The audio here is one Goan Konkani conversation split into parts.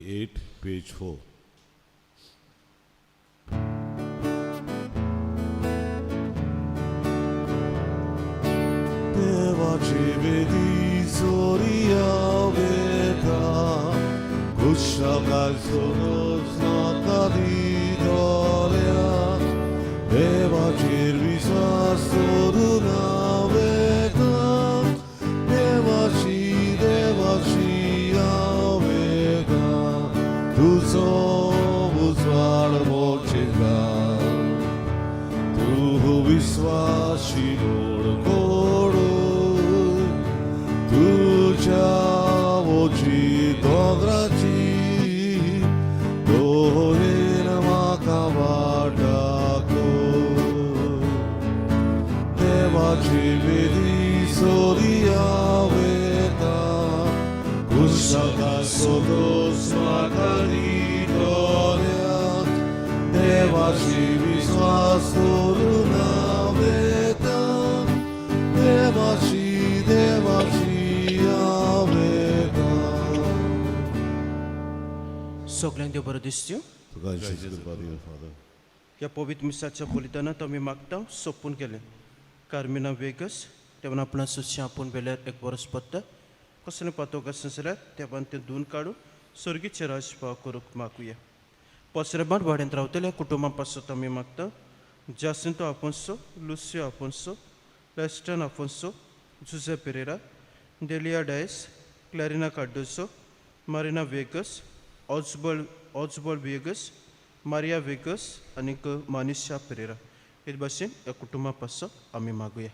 8, page 4. देवाची वेदी चोरया वेता, कुशाकाय सोरोस नाका दितल्या, देवाचेर विस्वास दवरून हांव वेता, देवाशी देवाशी हांव वेता, तुजो उजवाड मोचिता, तूं विस्वाशी गोड कोडू, तुज्या वची दोंगराची दोहेन म्हाका वाट दाखय. देवाची वेदी सोरिया वेता, कुशाकाय सोदोस म्हाका दितल्या, देवाशी विस्वास दवरून हांव वेता, देवाशी देवाशी हांव वेता. सगल्यांक देव बरो दिसच्यो. तुका जेजू कृपा दिवं फादर. ह्या पवित्र मिसाच्या बलिदानांत आमी मागता सोंपून गेले कार्मिना वेगस तेव्हा आपणा सुशें आपूण वेल्यार एक बरोच पत्ता कसलें पातोक आसना जाल्यार तेव्हा तें धुवन काडून सर्गीचे राजपाव करूंक मागुया. पसरेबांत वाड्यांत रावतल्या कुटुंबा पासत आमी मागता Jacinto Afonso, Lucio Afonso, Leston Afonso, Jose Pereira, Delia Dias, Clarina Cardozo, Marina Vegas, Osbal Osbal Vegas, Maria Vegas आनीक मानिशा पेरेरा. हे भाशेन ह्या कुटुंबा पासत आमी मागुया.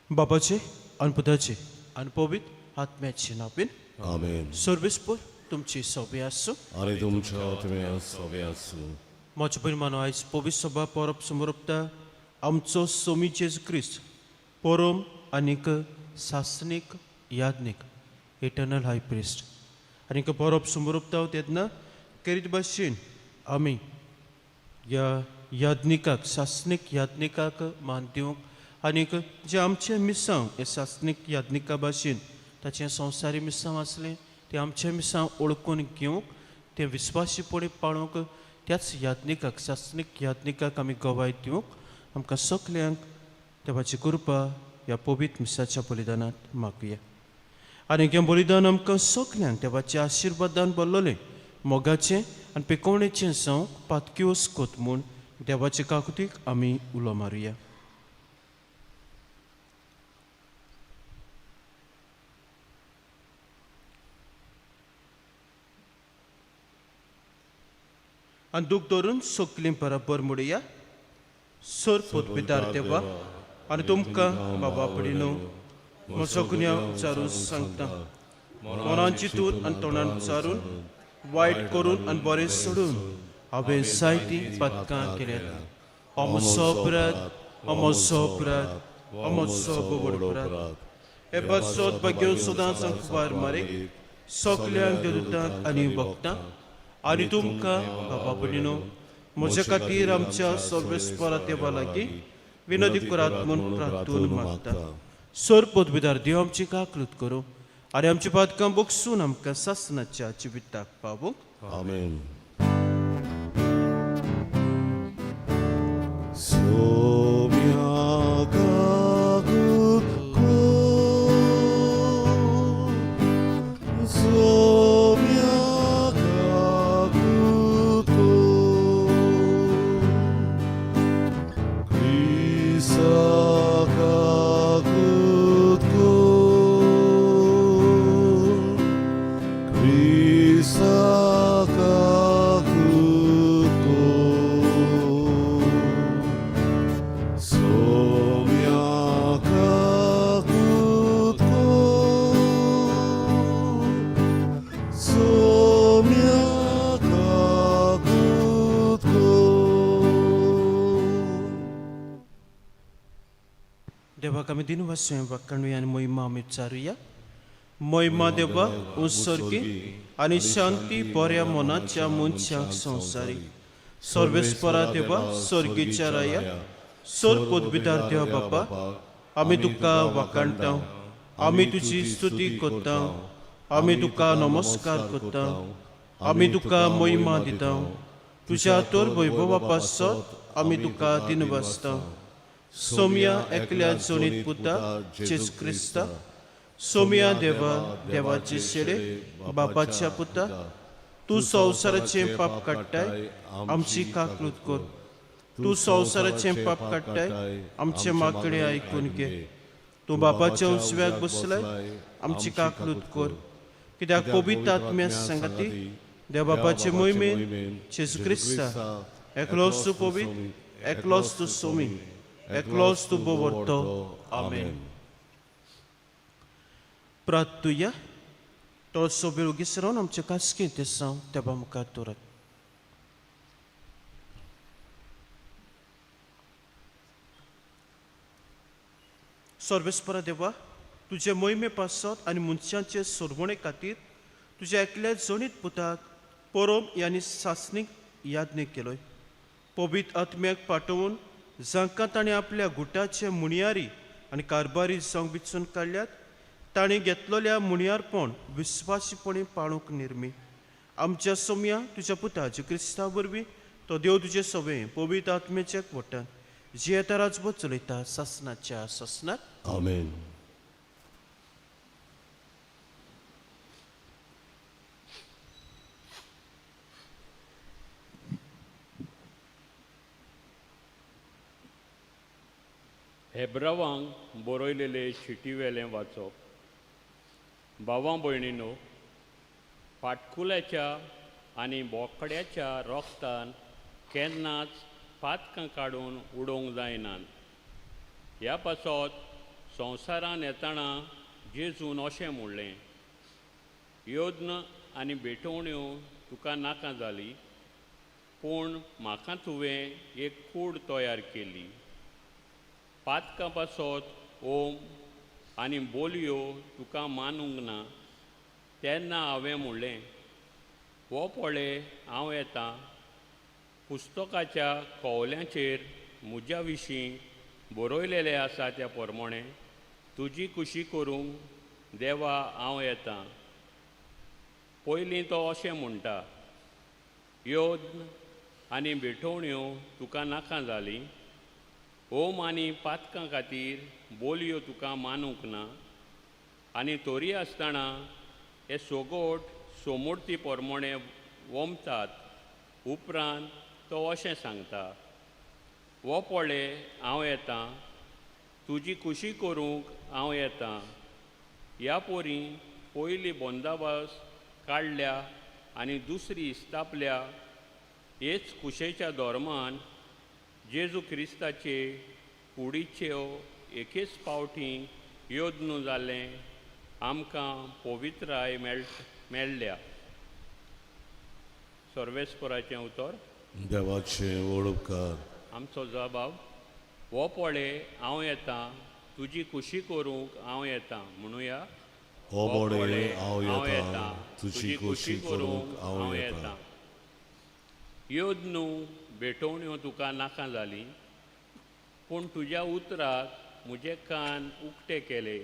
बाबाचे आनी पुताचे आनी पवित्र आत्म्याचे नांवान. आमेन. सर्वेस्पर तुमची सोबे आसूं. आनी तुमच्या आत्म्या सोबे आसूं. म्हज्या भयण आयज पवित्र सभा परब समर्पता आमचो सोमी जेजू क्रिस्त परम आनीक सासणीक याज्ञीक, इटर्नल हाय प्रिस्ट, आनीक परब समर्पता तेन्ना केरीत भाशेन आमी ह्या याज्ञिकाक, सासणीक याज्ञिकाक मान दिवंक आनीक जें आमचें मिसांव हें सासणीक याज्ञिका भाशेन ताचें संवसारी मिसांव आसलें तें आमचें मिसांव ओळखून घेवंक, तें विस्वासीपणी पाळूंक, त्याच याज्ञिकाक, सासणीक याज्ञिकाक आमी गवाय दिवंक आमकां सगल्यांक देवाची कृपा ह्या पवित्र मिसाच्या बलिदानांत मागुया. आनी हें बलिदान आमकां सगल्यांक देवाच्या आशिर्वादान भरलेलें, मोगाचें आनी पिकोवणेचें जावंक पातक्योस कोत म्हूण देवाचे काकुतीक आमी उलो मारुया. आनी दूख धरून सगलीं बराबर म्हणुया. सर पोतपितार देवा आनी तुमकां बाबा पडिनो म्हजो गुन्यांव विचारून सांगता. मनान चिंतून आनी तोंडान विचारून, वायट करून आनी बरें सोडून हांवें जायतीं पातकां केल्यात. हो म्हजो अपराध, हो म्हजो अपराध, हो म्हजो व्हड अपराध. हे पासत भाग्य सदांच कुवार मारीक, सगल्यांक देवदूतांक आनी भक्तांक आनी तुमकां बाबा भयणीनो म्हजे खातीर आमच्या सर्वेस्परा देवा लागीं विनोदी करात म्हूण प्रार्थून मागता. सर पदवीदार देव आमची काकलूत करूं आनी आमची पातकां बगसून आमकां सासनाच्या जिविताक पावूंक. आमेन. सोम्या काकूत कर, सोम्या काकूत कर, क्रिस्ता काकूत कर, क्रिस्ता काकूत कर, सोम्या काकूत कर, सोम्या काकूत कर. देवाक आमी दिनवास वाखाणुया आनी मोहिमा आमी चारुया. मोहिमा देवा उत्सर्गी आनी शांती बऱ्या मनाच्या मनशाक संवसारी. सर्वेस्परा देवा, सर्गीच्या राया, सर पदवीदार देवा बापा, आमी तुका वाखाणटा, आमी तुजी स्तुती करता, आमी तुका नमस्कार करता. आमी तुका मोहिमा दिता. तुज्या तोर वैभवा पासत आमी तुका दिनवासता. सोमया एकल्या जोनीत पुता जेजू क्रिस्ता, सोमया देवा, देवाचे शेडे, बापाच्या पुता, तूं संवसाराचें पाप काडटाय, आमची काकलूत कर. तूं संवसाराचें पाप काडटाय, आमचे माकडे आयकून घे. तूं बापाच्या उजव्याक बसलाय, आमची काकलूत कर. कित्याक पवित्र आत्म्या सांगाती देव बापाचे मोहिमेन जेजू क्रिस्ता, एकलोच तूं पवित्र, एकलोच तूं सोमी, एकलोच तूं बोवरतो. आमेन. प्रार्थुया. तो सोबेळ उगीच रावन आमचे कास्की तेसांव तेबा मुखार दवरात. सर्वेस्परा देवा, तुजे मोहिमे पासत आनी मनशांचे सोडवणे खातीर तुज्या एकल्या जणीत पुताक परोब आनी सासणीक यादनीक केलोय. पवित्र आत्म्याक पाठोवन जांकां ताणें आपल्या गुटाचे मुणयारी आनी कारभारी जावंक विचून काडल्यात, ताणें घेतलेल्या मुणयारपण विस्वासीपणी पाळूंक निर्मी. आमच्या सोमया तुज्या पुता जेजू क्रिस्ता वरवीं, तो देव तुजे सवे पवित्र आत्म्याच्या वटान जियेता, राजबोत चलयता सासनाच्या सासनात. आमेन. हेब्रावांक बरयलेले शिटीवेलें वाचप. भावां भयणीनो, पाटकुल्याच्या आनी बोकड्याच्या रोगतान केन्नाच पातकां काडून उडोवंक जायनात. ह्या पासत संवसारान येतना जेजून अशें म्हणलें, यज्ञ आनी भेटवण्यो तुका नाका जाली, पूण म्हाका तुवें एक कूड तयार केली. पातकां पासत ओम आनी बोलयो तुका मानूंक ना. तेन्ना हांवें म्हणलें, हो पळय हांव येता, पुस्तकाच्या खोवल्यांचेर म्हज्या विशीं बरयलेलें आसा त्या प्रमाणें तुजी खुशी करूंक देवा हांव येता. पयलीं तो अशें म्हणटा, यज्ञ आनी भेटवण्यो तुका नाका जाली, होम आनी पातकां खातीर बोलयो तुका मानूंक ना. आनी तरी आसतना हे सोगोट सोमूर्ती प्रमाणें वमतात. उपरांत तो अशें सांगता, हो पळय हांव येता, तुजी खुशी करूंक हांव येता. ह्या पोरी पयली बंदोबस्त काडल्या आनी दुसरी इस्तापल्या. हेच कुशेच्या धर्मान जेजू क्रिस्ताचे कुडीच्यो एकेच फावटी यज्ञ जालें आमकां पवित्राय मेळ्ळ्या. सर्वेस्पराचें उतर. देवाचे वळपकार. आमचो जबाब, हो पळय हांव येता, तुजी खुशी करूंक हांव येता. म्हणुया, हो पळय हांव येता, तुजी खुशी करूंक हांव येता. यज्ञ भेटवण्यो तुका नाका जाली, पूण तुज्या उतराक म्हजे कान उक्ते केले.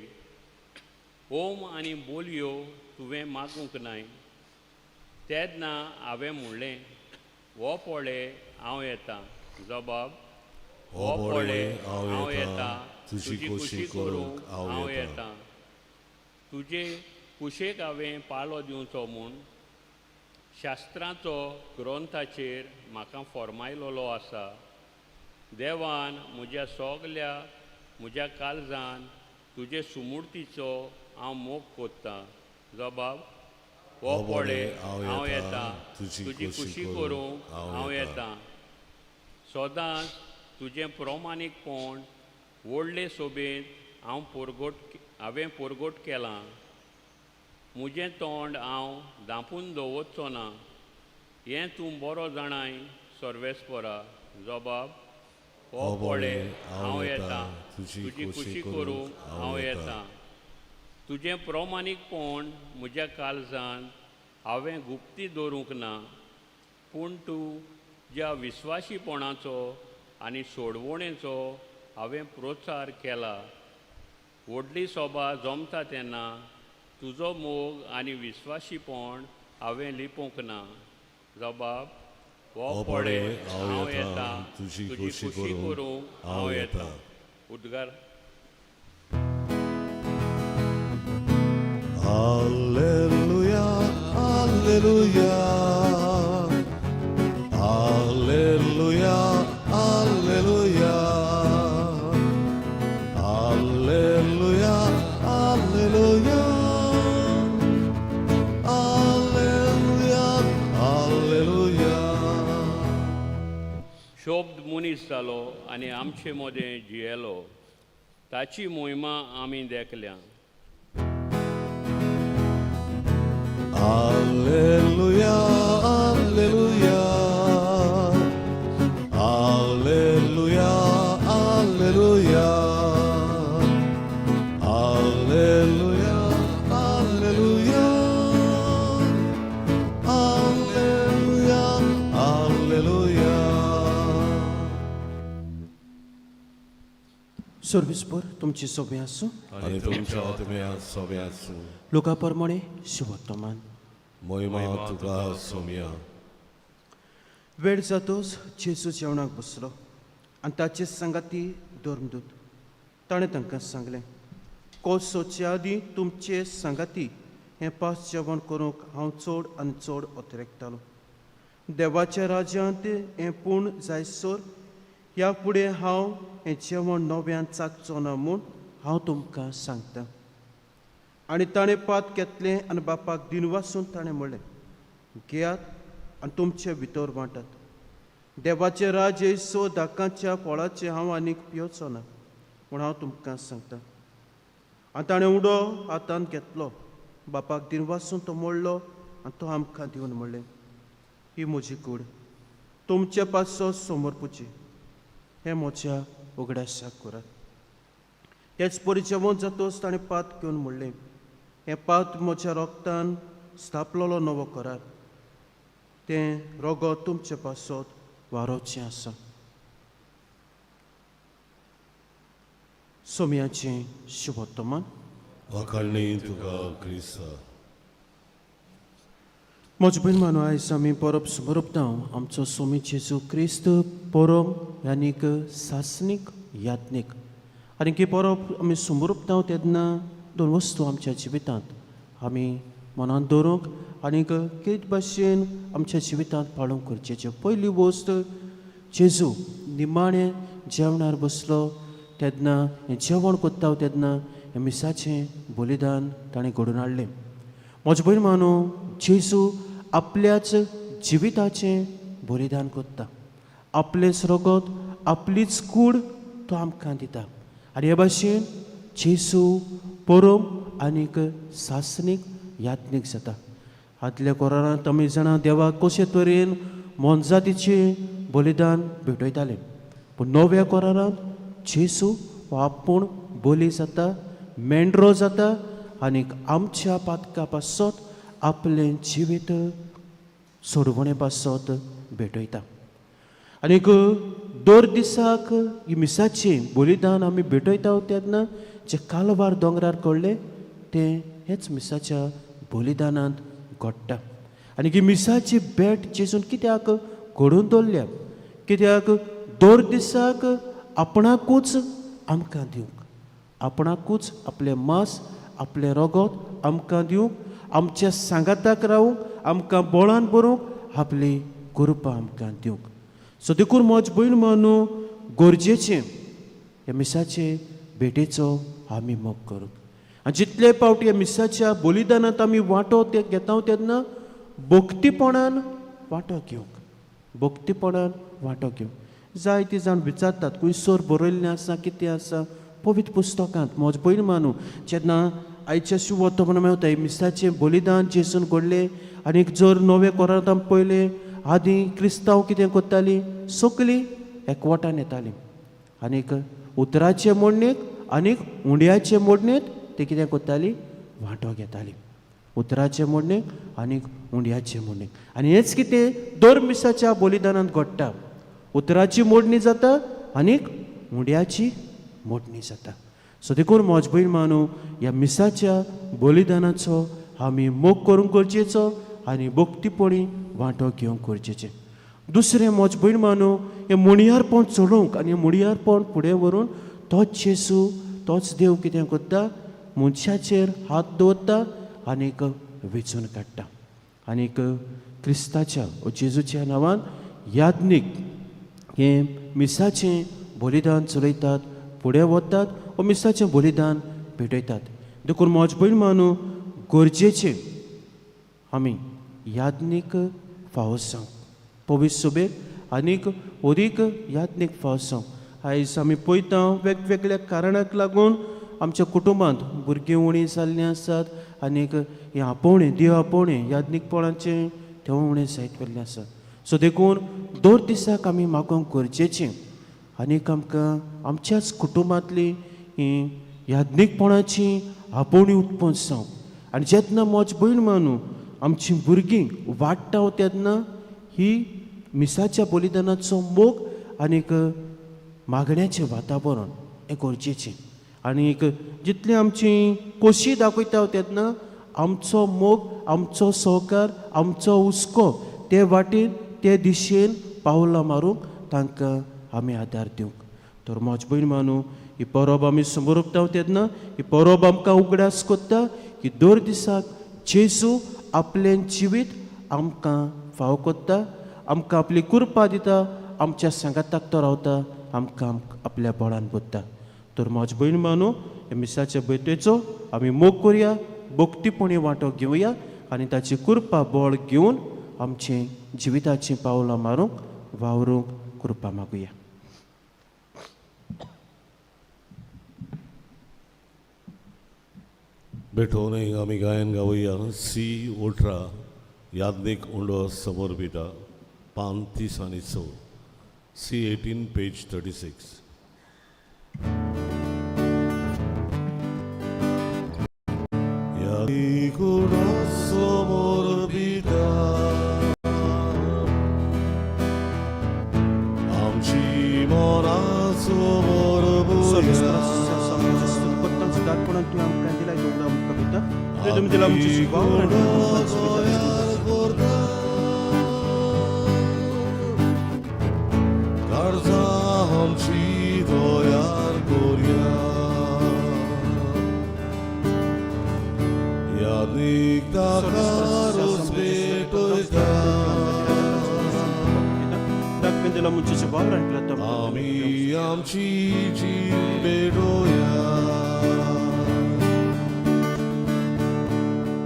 ओम आनी बोलयो तुवें मागूंक नाय. तेन्ना हांवें म्हणलें, हो पळय हांव येता. जबाब, हो पळय हांव येता, तुजी खुशी करूंक हांव येता. तुजे कुशेक हांवें पालो दिवचो म्हूण शास्त्राचो ग्रंथाचेर म्हाका फॉर्मायलेलो आसा. देवान म्हज्या सगल्या म्हज्या काळजान तुजे सुमूर्तीचो हांव मोग कोत्तां. जबाब, हो पळय हांव येता, तुजी खुशी करूंक हांव येता. सदांच तुजें प्रमाणीकपण व्हडले सोबेंत हांव हांवें पोरगोट केलां. म्हजें तोंड हांव धांपून दवरचो ना, हें तूं बरो जाणाय सर्वेस्परा. जबाब, हो पळय हांव येता, तुजी खुशी करूंक हांव येता. तुजें प्रमाणीकपण म्हज्या काळजान हांवें गुप्ती दवरूंक ना, पूण तूं ज्या विस्वाशीपणाचो आनी सोडवणेचो हांवें प्रोत्सार केला. व्हडली सोबा जमता तेन्ना तुजो मोग आनी विस्वाशीपण हांवें लिपूंक ना. जबाब, हो हो पळे पळे हांव येता तुजी तुजी खोशी खुशी करूंक करूंक हांव येता. उद्गार. Alleluia, Alleluia, Alleluia, Alleluia, Alleluia, Alleluia, Alleluia, Alleluia. शब्द मनीस जालो आनी आमचे मदें जियेलो, ताची मोहिमा आमी देखल्या. Alleluia, Alleluia, Alleluia, Alleluia, Alleluia, Alleluia, Alleluia, Alleluia. सर्वीसभर तुमची सोबी आसूं आनी तुमच्या आत्म्या सोबे आसूं. लोका प्रमाणे शिवोत्तमान. मोहिमा तुका सोम्या. वेळ जातोच जेजू जेवणाक बसलो आनी ताचे सांगाती धर्मदूत. ताणें तांकां सांगलें, कोस सोदचे आदीं तुमचे सांगाती हें पास जेवण करूंक हांव चड आनी चड अतिरेकतालो. देवाच्या राज्यांत हें पूण जायसर ह्या फुडें हांव हें जेवण नव्यान चाखचो ना म्हूण हांव तुमकां सांगतां. आनी ताणें पात घेतलें आनी बापाक दिनवासून ताणें म्हणलें, घेयात आनी तुमचे भितर वांटात. देवाचें राज्य सो दाकांच्या फळाचें हांव आनीक पियोचो ना म्हूण हांव तुमकां सांगतां. आनी ताणें उडो हातांत घेतलो, बापाक दिनवासून तो मोडलो आनी तो आमकां दिवन म्हणलें, ही म्हजी कूड तुमचे पासो समर्पुची, हें म्हज्या उगडासाक करात. तेच परी जेवण जातोच ताणें पात घेवन म्हणलें, हें पात म्हज्या रोगतान स्थापलेलो नवो करार, तें रोगत तुमचे पासत वारोवचें आसा. सोम्याचें शुभोत्तमान. वाखाणणी तुका क्रिस्ता. म्हज भयण मानो, आयज आमी परब समर्पता आमचो सोमी जेजू क्रिस्त परब आनीक सासणीक याज्ञीक. आनी ही परब आमी समर्पता तेन्ना दोन वस्तू आमच्या जिवितांत आमी मनांत दवरूंक आनीक कितें भाशेन आमच्या जिवितांत पाळूंक गरजेचें. पयली वस्त, जेजू निमाणें जेवणार बसलो तेन्ना हें जेवण करता तेन्ना हें मिसाचें बलिदान ताणें घडोवन हाडलें. म्हज भयण मानू, जेजू आपल्याच जिविताचें बलिदान करता, आपलेंच रगत आपलीच कूड तो आमकां दिता. आनी हे भाशेन जेजू परम आनीक सासणीक याज्ञीक जाता. आदल्या कोरारांत आमी जाणां देवाक कशे तरेन मोनजातीचें बलिदान भेटयताले, पूण नव्या कोरारांत जेजू हो आपूण बली जाता, मेंढरो जाता आनीक आमच्या पातका पासत आपलें जिवीत सोडवणे पासत भेटयता. आनीक दर दिसाक ही मिसाचें बलिदान आमी भेटयता तेन्ना जें कालवार दोंगरार कडलें तें हेच मिसाच्या बलिदानांत घडटा. आनी ही मिसाची भेट जेजून कित्याक घडोवन दवरल्या, कित्याक दर दिसाक आपणाकूच आमकां दिवंक, आपणाकूच आपलें मांस आपलें रगत आमकां दिवंक, आमच्या सांगाताक रावूंक, आमकां बळान भरूंक, आपली कृपा आमकां दिवंक. सो देखून म्हज भयण मानू, गरजेचें ह्या मिसाचे भेटेचो आमी मोग करूंक. आनी जितले फावटी ह्या मिसाच्या बलिदानांत आमी वांटो ते घेता तेन्ना भक्तीपणान वांटो घेवंक, भक्तीपणान वांटो घेवंक. जायते जाण विचारतात खंयसर बरयल्लें आसा, कितें आसा पवित्र पुस्तकांत. म्हज भयण मानू, जेन्ना आयच्या शुभवर्तमान मेवता मिसाचें बलिदान जेजून घडलें आनीक जर नवें कोरांत आमी पळयलें, आदीं क्रिस्तांव कितें करतालीं, सगळीं एकवटान येतालीं आनीक उतराचे मोडणेक आनीक उंड्याचे मोडणेक ते कितें करतालीं, वांटो घेतालीं. उतराचे मोडणेक आनीक उंड्याचे मोडणेक. आनी हेंच कितें दर मिसाच्या बलिदानांत घडटा, उतराची मोडणी जाता आनीक उंड्याची मोडणी जाता. सो देखून म्हज भयण मानू, ह्या मिसाच्या बलिदानाचो आमी मोग करूंक गरजेचो आनी भक्तीपणी वांटो घेवंक गरजेचें. दुसरें म्हज भयण मानू हें मुणयारपण चलोवंक आनी मुणयारपण फुडें व्हरून तोच जेजू तोच देव कितें करता, मनशाचेर हात दवरता आनीक वेंचून काडटा. आनीक क्रिस्ताच्या ओ जेजूच्या नांवान याज्ञीक हें मिसाचें बलिदान चलयतात, फुडें वतात ओ मिसाचें बलिदान भेटयतात. देखून म्हज भयण मानू गरजेचें आमी याज्ञीक फावो जावंक पवित्र सभेक आनीक अदीक याज्ञीक फावो जावंक. आयज आमी पळयता वेगवेगळ्या कारणाक लागून आमच्या कुटुंबांत भुरगीं उणीं जाल्लीं आसात आनीक हें आपोवणें देव आपोवणें याज्ञीकपणाचें तें उणें जायत गेल्लें आसा. सो देखून दर दिसाक आमी मागोवंक गरजेचें आनीक आमकां आमच्याच कुटुंबांतली ही याज्ञीकपणाची आपोवणी उत्पन्न जावंक. आनी जेन्ना म्हज भयण मानू आमचीं भुरगीं वाडटा तेन्ना ही मिसाच्या बलिदानाचो मोग आनीक मागण्याचें वातावरण हें गरजेचें. आनीक जितली आमची खोशी दाखयता तेन्ना आमचो मोग, आमचो सहकार, आमचो हुस्को ते वाटेन ते दिशेन पावलां मारूंक तांकां आमी आदार दिवंक. तर म्हज भयण मानू ही परब आमी समोर तेन्ना ही परब आमकां उगडास करता की दर दिसाक जेजू आपलें जिवीत आमकां फावो करता, आमकां आपली कृपा दिता, आमच्या सांगाताक तो रावता, आमकां आपल्या बळान भरता. तर म्हज भयण मानू हे मिसाच्या भेटेचो आमी मोग करुया, भक्तीपणी वांटो घेवया आनी ताची कृपा बळ घेवन आमचें जिविताचीं पावलां मारूंक वावरूंक कृपा मागुया. भेटोवनय आमी गायन गावया सी 18 याज्ञीक उंडो समर्पिता पान 30 आनी 6 सी 18 पेज 36. याज्ञीक उंडो समर्पिता आमची मनां समर्पुया. आमी आमची जीण भेटोया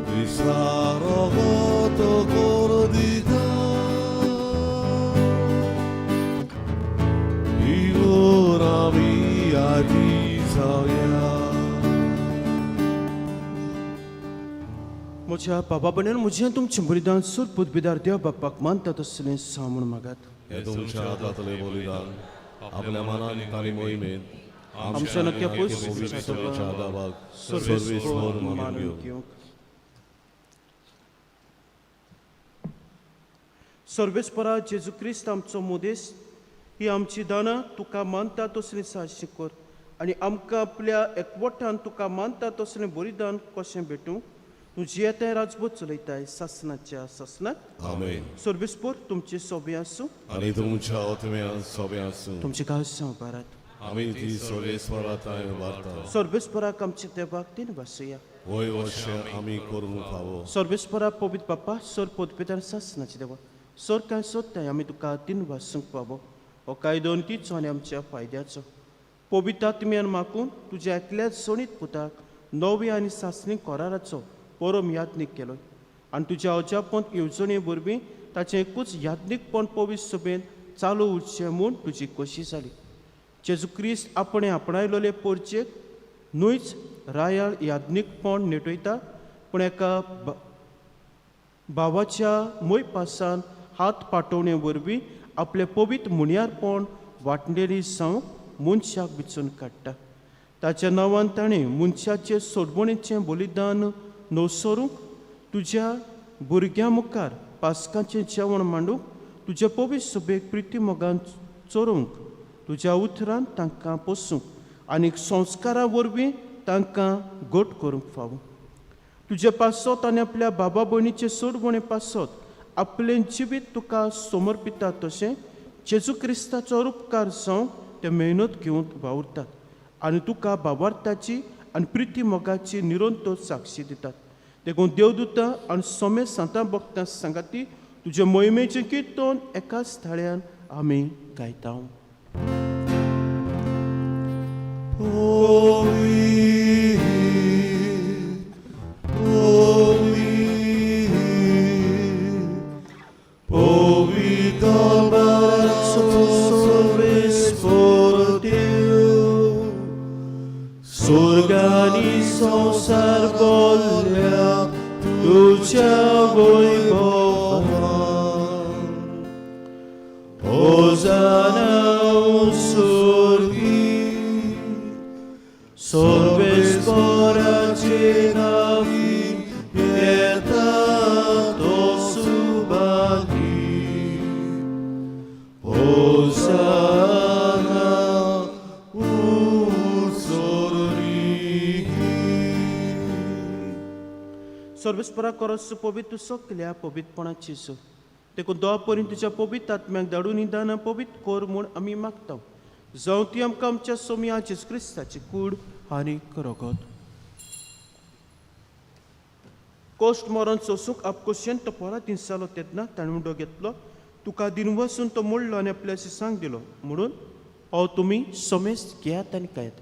क्रिस्ता रगत कर दिता इगोर आमी आदी जावया. म्हज्या बाबा भयणान म्हजें तुमचें बलिदान सुरपूत बिदार देव बापाक मानता तसलें सांग म्हूण मागात. हे तुमच्या हातांतलें बलिदान आपल्या मनान आनी मोहिमेंत आमच्या नक्या पयस पवित्र दाबाक सर्वेस्पर मानून घेवं. सर्वेस्परा जेजू क्रिस्त आमचो मोदेस ही आमची दानां तुका मानता तसलें साहसी कर आनी आमकां आपल्या एकवटान तुका मानता तसलें बलिदान कशें भेटूं. तूं जियेताय राजबोध चलयताय सासनाच्या सासनाक. आमेन. सर्वेस्पर तुमचे सोबे आसूं आनी तुमच्या आत्म्यान सोबे आसूं. तुमचे गांव सांबारात. आमी ती सर्वेस्परा तांय वार्ता. सर्वेस्पराक आमच्या देवाक तीन वासुया. वय वशें आमी करूंक फावो. सर्वेस्परा पवित्र बाप्पा सर पदपेदार सासनाचे देवा सर कांय सोदताय आमी तुका तीन वासूंक पावो. हो कायदो तिचो आनी आमच्या फायद्याचो पवित्र आत्म्यान मागून तुज्या एकल्याच सोणीत पुताक नवे आनी सासणी कराराचो परम याज्ञीक केलो आनी तुज्या अजापंत येवजणे वरवीं ताचें एकूच याज्ञीकपण पवित्र सभेंत चालू उरचें म्हूण तुजी खोशी जाली. जेजू क्रिस्त आपणें आपणायलोले पोरचेक न्हूच रायाळ याज्ञीकपण नेटयता पूण एका भावाच्या मोयपासान हात पाटोवणे वरवीं आपलें पवित्र मुणयारपण वांटणेली जावंक मनशाक विचून काडटा. ताच्या नांवान ताणें मनशाचे सोडवणेचें बलिदान नवसरूंक तुज्या भुरग्यां मुखार पास्काचें जेवण मांडूंक तुज्या पवित्र सभेक प्रिती मोगान चरोवंक तुज्या उतरान तांकां पोसूंक आनी संस्कारा वरवीं तांकां घट करूंक फावो. तुजे पासत आनी आपल्या बाबा भयणीचे सोडवणे पासत आपलें जिवीत तुका समर्पितात तशें जेजू क्रिस्ताचो उपकार जावंक ते मेहनत घेवन वावुरतात आनी तुका बाबार्थाची आनी प्रिती मोगाची निरंतर साक्षी दितात. देखून देवदूतां आनी सोमे सांतां भक्तां सांगाती तुजे मोहिमेचें किर्तन एकाच थाळ्यान आमी गायता. स्वर्गानी संवसार बोल्ल्या तुज्या वैभवान. होजाना स्वर्गी सर्वेस्पराचे नावी येता तो सुभागी. होजाना स्वर्गी. सर्वेस्परा करस पवित्र सगल्या पवित्रपणाची सो देखून दो परीन तुज्या पवित्र आत्म्याक धाडून ही दानां पवित्र कर म्हूण आमी मागता. जावं ती आमकां आमच्या सोमया जेजू क्रिस्ताची कूड आनी रगत. कोश्ट मरण सोसूंक आपकोशेन तो परत दिसालो तेन्ना ताणें उडो घेतलो, तुका दिन वसून तो मोडलो आनी आपल्या शिसांक दिलो म्हणून हो तुमी समेस्त घेयात आनी खायात.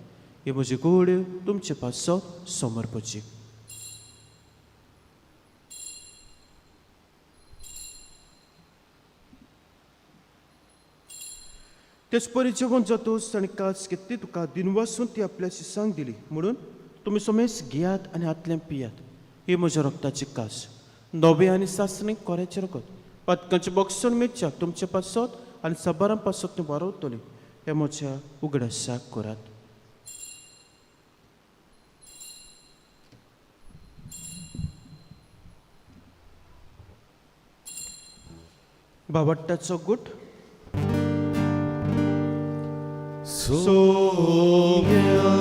हे म्हजी कूड तुमचे पासो समर्पची. तेच परी जेवण जातोच ताणें कास घेतली, तुका दिनवासून ती आपल्या शिसांक दिली म्हणून तुमी समेस्त घेयात आनी हातलें पियात. ही म्हज्या रक्ताची कास, नवे आनी सासणीक कोऱ्याचें रगत, पातकांचें बक्षण मेळच्याक तुमचे पासत आनी साबारां पासत तें वारवतली. हें म्हज्या उगडासाक करात. बाबट्टाचो गुट. सोम्या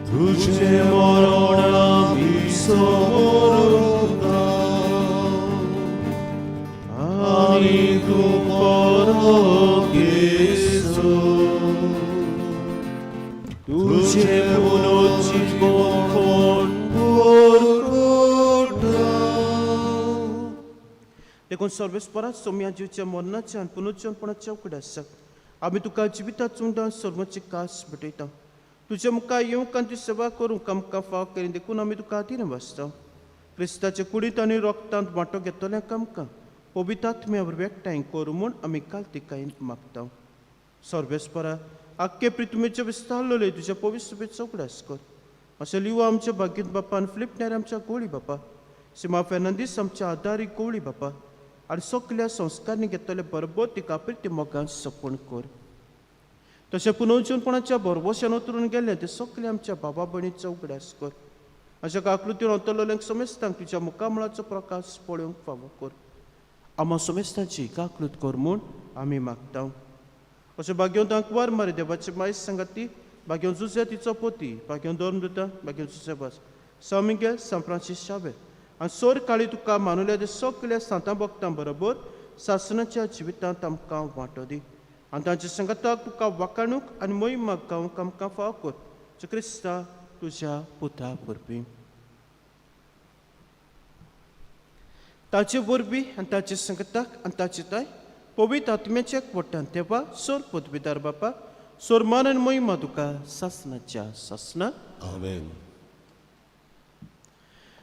तुझे मरण आमी समोरता आनी तूं परत येसो तुझे पुनर्जीवपण परगटा. देखून सर्वेस्परात सोम्या जिवच्या मरणाच्या आनी पुनर्जीवनपणाच्या उगडासाक आमी तुका जिविताचो उंडान सर्वांची कास भेटयता. तुज्या मुखार येवंक आनी तुजी सेवा करूंक आमकां फाव केली देखून आमी तुका आदीन वाचता. क्रिस्ताचे कुडींत आनी रोगतांत वांटो घेतल्यांक आमकां पवित्र आत्म्या वरवीं एकठांय करूं म्हूण आमी कालतिकायेन मागता. सर्वेस्परा आख्खे प्रितुमेचे विस्तारलेले तुज्या पवित्र सभेचो उगडास कर. अशें लिवो आमच्या भाग्यत बापा आनी फिलीप नेर आमच्या गोळी बापा, सीमा फेर्नांदीस आमच्या आदारी गोळी बापा आनी सगल्या संस्कारांनी घेतले बरोबर तिका प्रिती मोगान सपण कर. तशें पुनर्जीवनपणाच्या भरवश्यान उतरून गेल्लें तें सगळें आमच्या बाबा भयणीचो उगडास कर. अशें आकृतीन अंतरलेल्यांक समेस्तांक तुज्या मुखामळाचो प्रकाश पळोवंक फावो कर. आमा समेस्तांची काकलूत कर म्हूण आमी मागता. अशें भाग्यों दांकवार मारी देवाची मायस सांगाती, भाग्यों जुझे तिचो पोती, भाग्यों धर्म दिता, भाग्यों जुझे बास सामिगेल सांत फ्रांसीस शावेर आनी सोर काळी तुका मानुल्या ते सगल्या सांतां भक्तां बरोबर सासणाच्या जिवितांत आमकां वांटो दी आनी तांच्या सांगाताक तुका वाखाणूक आनी मोहिमा गावंक आमकां फाव कर. जो क्रिस्ता तुज्या पुता वरवीं, ताचे वरवीं आनी ताचे संगताक आनी ताचे ताय पवित्र आत्म्याच्या एकवटान तेवा सोर पदवीदार बापा सोर मान आनी मोहिमा तुका सासणाच्या सासणाक. आमेन.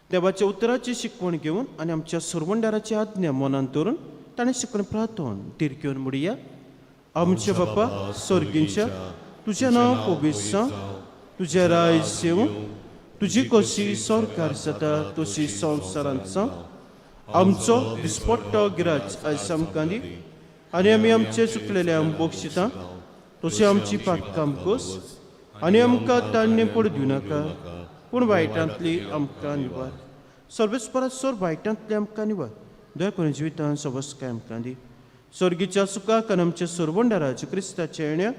देवाच्या उतराची शिकवण घेवन आनी आमच्या सुरवंडाराची आज्ञा मनांत धरून ताणें शिकवण प्रार्थन धीर घेवन म्हणया. आमच्या बापा स्वर्गींच्या, तुजें नांव पवित्र जावं, तुजें राज येवं, तुजी कशी सरकार जाता तशी संवसारांत जावं. आमचो दिसपट्टो गिराज आयज आमकां दी आनी आमी आमचे चुकलेले आम बक्षिता तशी आमची पातकाम कोस आनी आमकां ताण्णे पड दिवं नाका, पूण वायटांतली आमकां निवार. सर्वेस्परा सोर वायटांतली आमकां निवार. दया करून जिवितान सवस्काय आमकां दी. स्वर्गीच्या सुखाक आनी आमच्या सुरवंडाराच्या क्रिस्ताच्या येण्या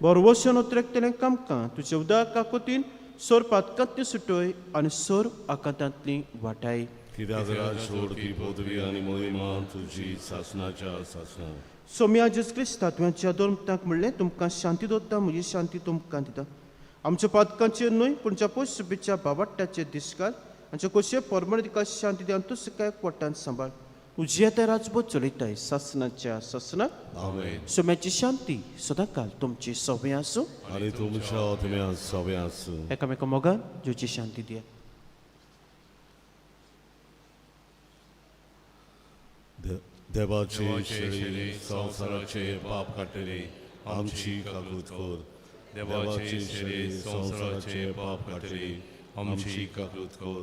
बरवशन उतरेकतलें कामकां तुज्या उदक काकोतीन सोर पातकांतली सुटय आनी सोर आकांतांतली वाटाय. कित्याक राज ती पदवी आनी मोहिमा तुजी सासनाच्या सासना. सोम्या जेजू क्रिस्ता, तुवें दोन म्हणलें, तुमकां शांती दवरता, म्हजी शांती तुमकां दिता. आमच्या पातकांचेर न्हय पूण ज्या पयस बाबाट्याचेर दिसकाल आमच्या कशे परमणे तिका शांती दी आनी तूं सकाळ पोटान सांबाळ. उजयता राजबोध चलयताय सासनाच्या सासनाक. आमेन. सोम्याची शांती सदांकाल तुमची सवय आसूं आनी तुमच्या आत्म्या सवय आसूं. एकामेका मोगान जेवची शांती दिया. देवाचे शेळी संवसाराचे पाप काडटली आमची काकूत कर. देवाचे शेळी संवसाराचे पाप काडटली आमची काकूत कर.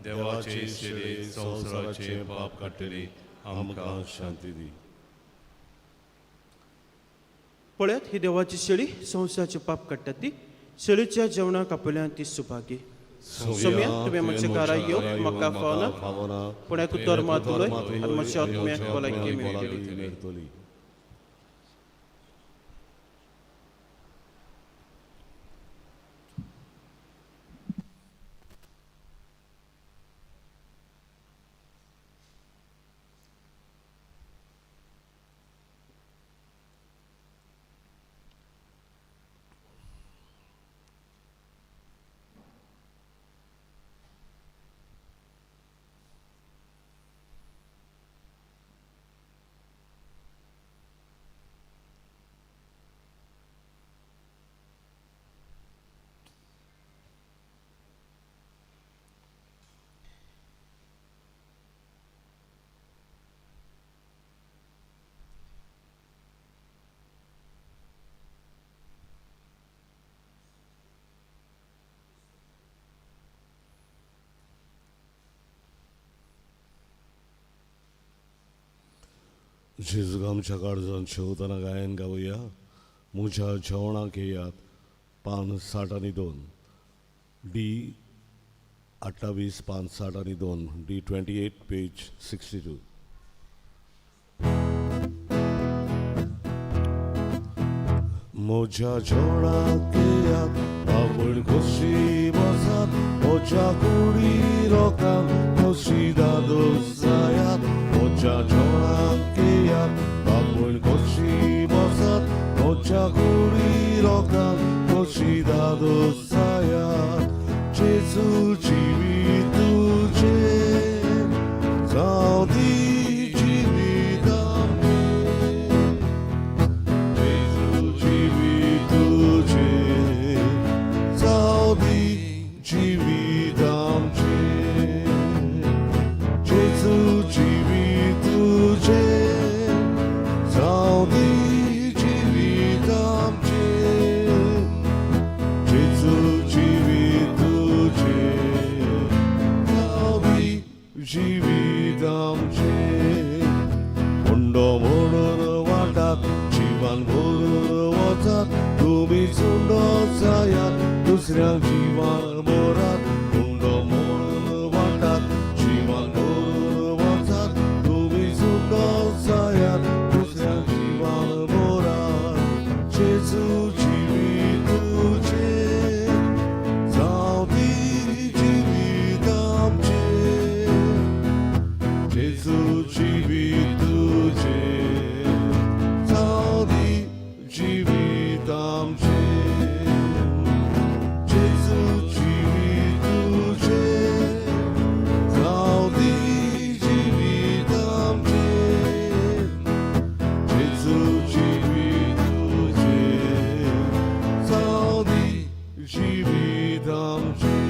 देवाचे शेळी संवसाराचे पाप काडटली आमकां शांती दी. पळयात ही देवाची शेळी संवसाराचे पाप काडटा ती शेळीच्या जेवणाक आपल्यान ती सुभागी. सोम्या, तुवें म्हज्या घरा येवंक म्हाका फावना, फावना, पूण एक धर्मांत उलय आनी म्हज्या आत्म्याक भलायकी मेळटली. मेळटली. जेजूक आमच्या काळजान शेवतना गायन गावया. म्हज्या जेवणाक येयात, पान 62, डी 28, पान 62, डी 28, पेज 62. म्हज्या जेवणाक येयात, आपूण खोशी बसात, म्हज्या कुडी रोकान खोशी दादोस जायात. म्हज्या जेवणाक येयात, आपूण खोशी बसात, म्हज्या कुडी रोकान खोशी दादोस जायात. जेजू जिवीत तुजें जावं दी जिवीत आमचें. जेजू जिवीत तुजें जावं दी जिवीत आमचें. जेजू जिवीत तुजें जावं दी जिवीत आमचें. जेजू जिवीत तुजें जावं दी जिवीत आमचें. उंडो म्हणून वाटात, जिवान भरून वचात, तुमी चुंडो जायात, दुसऱ्या जिवान मोरात. उंडो म्हणून वाटात, जिवान भरून वचात, तुमी चुंडो जायात, दुसऱ्या जिवान मोरात. जेजू जिवीत तुजें जावं दी जिवीत आमचें. जेजू जिवीत तुजें जावं दी जिवीत आमचें. जेजू जिवीत तुजें जावं दी जिवीत आमचें. जेजू जिवीत तुजें जावं दी जिवीत आमचें.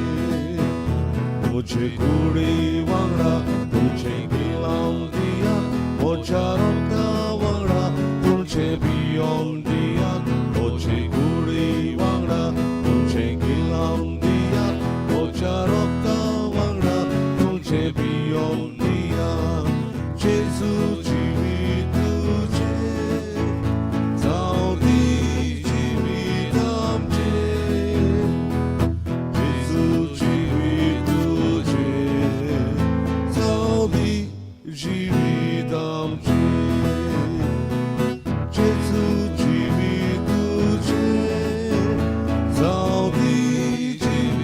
म्हजे कुडी वांगडा तुमचें गिलाम दियात, म्हज्या रोगता वांगडा तुमचें पियोन दियात. म्हजे कुडी वांगडा तुमचें गिलाम दियात, म्हज्या रोगता वांगडा तुमचें पियोन दियात. जेजू जिवीत तुजें जावं दी जिवीत आमचें. जेजू जिवीत तुजें जावं दी जिवीत आमचें. जेजू जिवीत तुजें जावं दी जिवीत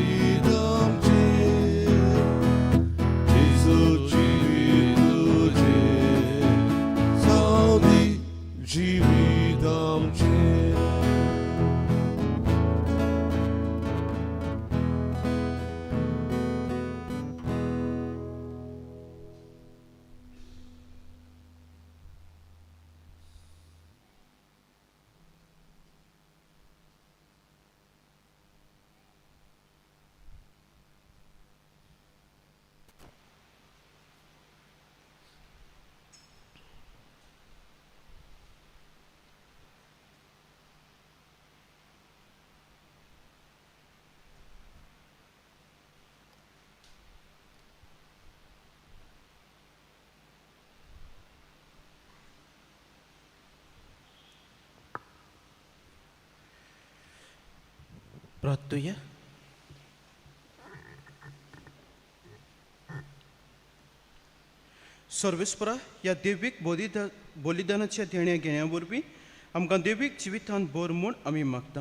प्रार्थुया. सर्वेस्परा ह्या देवीक बलिदानाच्या देण्या घेण्या वरवीं आमकां देवीक जिवितांत भर म्हूण आमी मागता.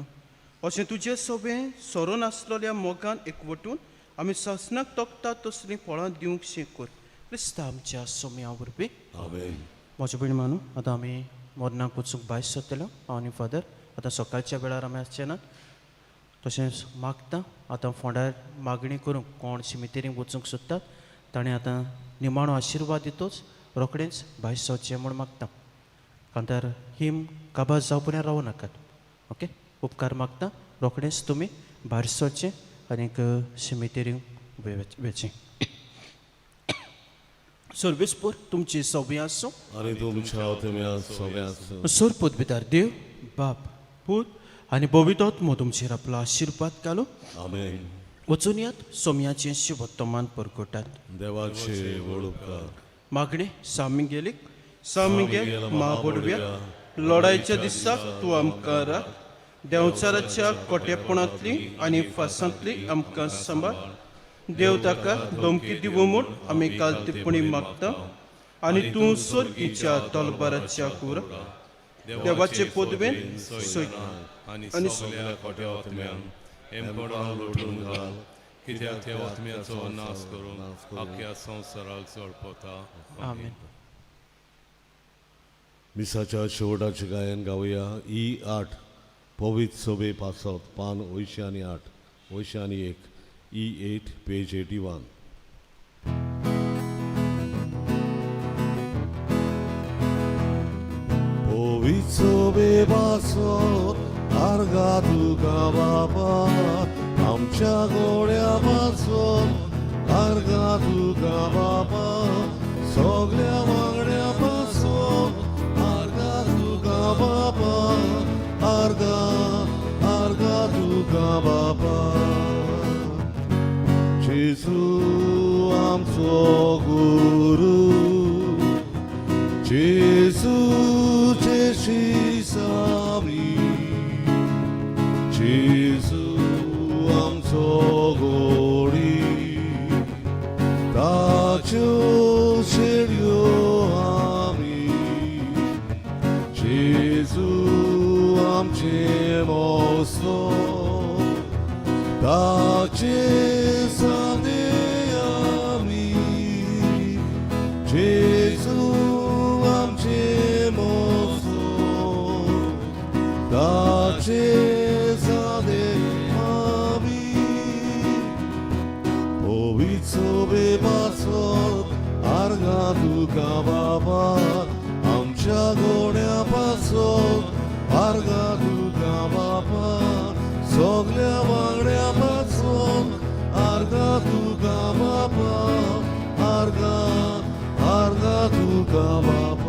अशें तुजें सोबें सोरोन आसलेल्या मोगान एकवटून आमी सासणाक तोखता तसलीं फळां दिवंक शीक कर क्रिस्ता आमच्या सोम्या वरवीं. आमेन. म्हज्या भयण मानू, आतां आमी मोरनाक वचूंक भायर सरतलो. हांव आनी फादर आतां सकाळच्या वेळार आमी आसचे ना. तशेंच मागता आतां फोंड्यार मागणी करूंक कोण शिमितेरीक वचूंक सोदतात ताणें आतां निमाणो आशिर्वाद दितोच रोखडेंच भायर सरचें म्हूण मागता. कांतार हिम काबार जावपर्यंत रावूं नाकात. ओके, उपकार मागता रोखडेंच तुमी भायर सरचें आनीक शिमितेरीक वेचें. सर्वेस्पोर तुमची सवय आसूं आनी तुमच्या आत्म्या सगळ्या आसूं. सोर पदवीदार देव बाप पूत आनी पवित्र तुमचेर आपलो आशिर्वाद घालूं. आमेन. वचून यात, सोम्याचें शिवोत्तमान परगटात. देवाचे व्हड उपकार. मागणें सामिगेलीक. सामिगेल म्हाबोडव्या, लढायच्या दिसाक तूं आमकां राख. देंवचाराच्या कोटेपणांतली आनी फासांतली आमकां सांबाळ. देव ताका धमकी दिवं म्हूण आमी काल टिप्पणी मागता आनी तूं सर्गीच्या तलबाराच्या कुरा देवाचे पदवेन सोय आनी सगळ्या खोट्या आत्म्यांक हेमकोणां लोटून घाल, कित्याक त्या आत्म्याचो नाश करून आख्या संवसाराक जळपता. आमेन. मिसाच्या शेवटाचें गायन गावया. ई 8 पवित्र सोबे पासत, पान 88, 81, ई 8 पेज 81. पवित्र सोबे पासत आर्गा तुका बापा, आमच्या गोड्या पासत आर्गा तुका बापा, सगळ्या वांगड्या पासत आर्गा तुका बापा, आर्गा आर्गा तुका बापा. जेजू आमचो गुरू, जेजूचे शिसामी, जेजू आमचो गोडी, ताच्यो शेळयो आमी, जेजू आमचें मोसो, ताचे सांदे आमी, जेजू आमचें मोसो, ताचे सांदे आमी. पवित्र सोबे पासत आर्गा तुका बाबा, आमच्या गोड्या पासत आर्गा तुका बाबा, सगल्या वांगड्या पासत आर्गा तुका बाबा, आर्गा आर्गा तुका बाबा.